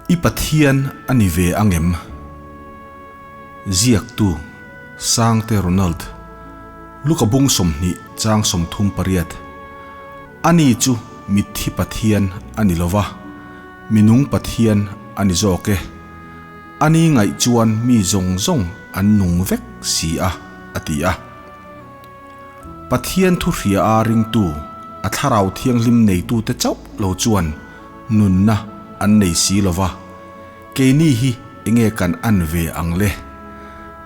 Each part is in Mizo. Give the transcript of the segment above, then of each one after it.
I Pathian a ni ve ang em? Ziaktu, Sangte Ronald, Luka bung 20 chang 38, Ani chu mitthi Pathian a ni lo va, minung Pathian a ni zawk e. Ani ngaih chuan mi zawng zawng an nung vek si a, a ti a. Pathian thu hria a ringtu, a thlarau thianghlim neitute chauh lo chuan nunna an nei si lo va, keini hi enge kan an ve ang le?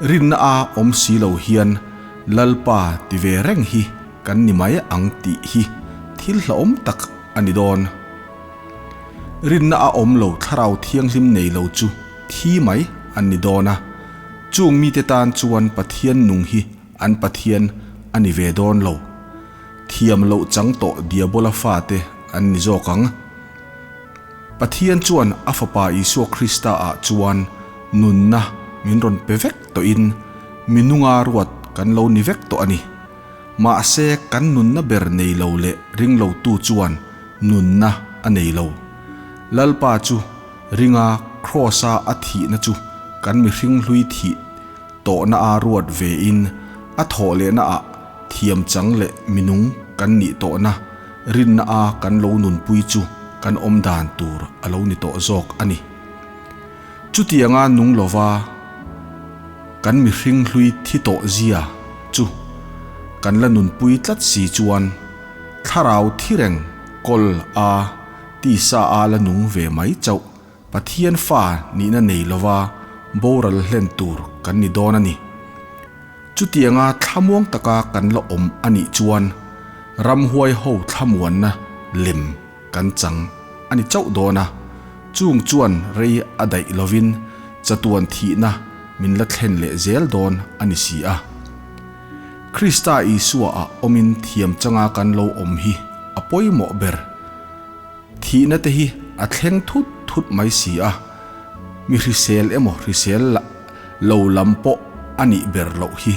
Rinna a awm si lo hian Lalpa ti ve reng hi kan ni mai ang tih hi thil hlauhawm tak a ni dawn. Rinna a awm lo thlarau thianghlim nei lo chu thi mai an ni dawn a, chung mite tan chuan Pathian nung hi An Pathian a ni ve dawn lo. Thiam loh chang tawh Diabola fate an ni zawk ang. Pathian chuan a Fapa Isua Krista ah chuan nunna min rawn pe vek tawhin mi nunga ruat kan lo ni vek tawh a ni. Mahse kan nunna ber nei lo leh ring lotu chuan nunna a nei lo. Lalpa chu ringa Kraws-a a thihna chu kan mihring hlui thih Tawhna a ruat ve in a thawh lehna ah thiam chang leh minung kan nih tawhna rinna a kan lo nunpui chu kan awm dan tur a lo ni tawh zawk a ni. Chutianga nung lova kan mihring hlui thi tawh zia chu kan la nunpui tlat si chuan thlarau thi reng kawl a tisa a la nung ve mai chauh Pathian fa nihna nei lova boral hlen tur kan ni dawn a ni. Chutianga thlamuang taka kan la awm a nih chuan ramhuai ho thlamuanna lem kan chang a ni chauh dawn a, chung chuan rei a daih lovin chatuan thihna min la thlen leh zel dawn a ni si a. Krista Isua ah awmin thiam changa kan lo awm hi a pawimawh ber. Thihna te hi a thleng thut thut mai si a, mi hrisel emaw hrisel lo lam pawh a nih ber loh hi.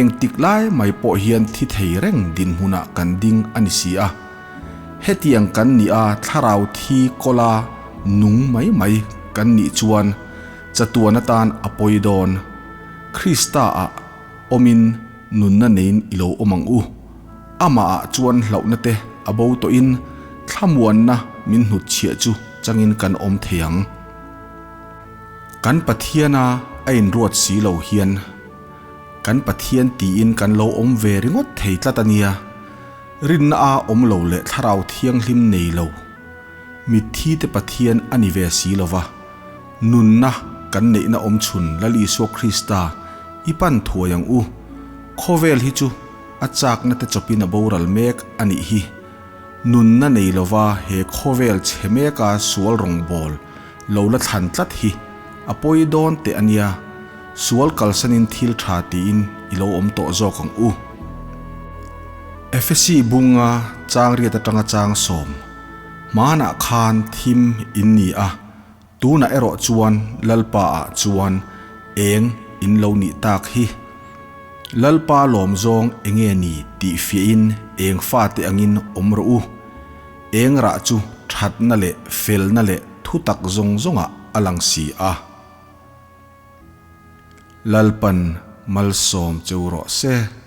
Engtik lai mai pawh hian thi thei reng dinhmunah kan ding a ni si a. Hetiang kan nih a thlarau thi kawla nung mai mai kan nih chuan chatuan atan a pawi dawn. Krista ah awmin nunna neiin i lo awm ang u. Amah ah chuan hlauhna te a bo tawhin thlamuanna min hnutchhiah chu changin kan awm thei ang. Kan Pathiana a inruat si lo hian kan Pathian tiin kan lo awm ve ringawt thei tlat a nia. Rinna a awm lo leh thlarau thianghlim nei lo. Mitthi te Pathian a ni ve si lo va, nunna kan neihna awm chhun Lal Isua Krista i pan thuai ang u. Khawvel hi chu A chakna te chawpin a boral mek a nih hi. Nunna nei lova he khawvel chhe meka sual rawngbawl lo la thlan tlat hi a pawi dawn teh a nia, sual kalsanin thil tha tiin i lo awm tawh zawk ang u. Efesi bunga chang riat atanga chang sawm hmanah khan thim in ni a, tunah erawh chuan Lalpa ah chuan eng in lo nih tak hi. Lalpa lawm zawng enge ni tih fiahin eng fate angin awm rawh u. Eng rah chu thatna leh felna leh thutak zawng zawngah a lang si a. Lalpan malsawm cheu rawh se.